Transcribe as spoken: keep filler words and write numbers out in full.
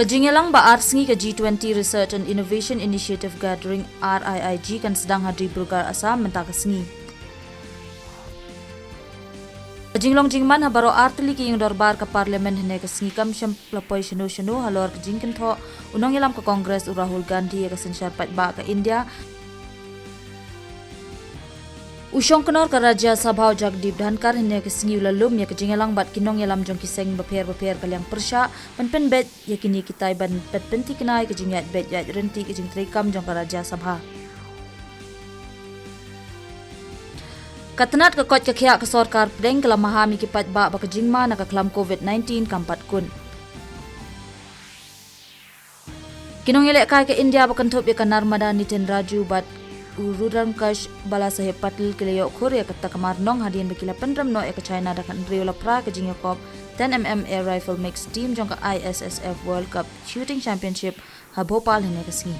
Ka jingïalang ba ar sngi ka G twenty Research and Innovation Initiative Gathering, R I I G, kan sdang ha Dibrugarh, Assam mynta ka sngi. Ka jinglong jingman ha baroh artylli ki ïing dorbar ka Parliament hynne ka sngi kam shym la poi shano shano halor ka jingkynthoh u nongïalam ka Congress u Rahul Gandhi ïa ka synshar paidbah ka India. U shongknor ka Rajya Sabha u Jagdeep Dhankhar hynne ka sngi u la lum ïa ka jingïalang bad ki nongïalam jong ki seng bapher bapher ka liang pyrshah ban pynbeit ïa kine kitai ban pynthikna ïa ka jingïaid beit ïaid ryntih ka jingtreikam jong ka Rajya Sabha. Ka tnat ka koit ka khiah ka sorkar pdeng ka la maham ïa ki paidbah ba ka jingma na ka khlam Covid nineteen kam pat kut. Ki nongïalehkai ka India ba kynthup ïa ka Narmada Nitin Raju bad u Rudramkash Balasaheb Patil ki la ïoh khur ïa kata ka mar nong hadien ba ki la pynrem noh ïa ka China da ka hynriew la phra ka jingïakop ten M M Air Rifle Mixed Team jong ka I S S F World Cup Shooting Championship ha Bhopal hynne ka sngi.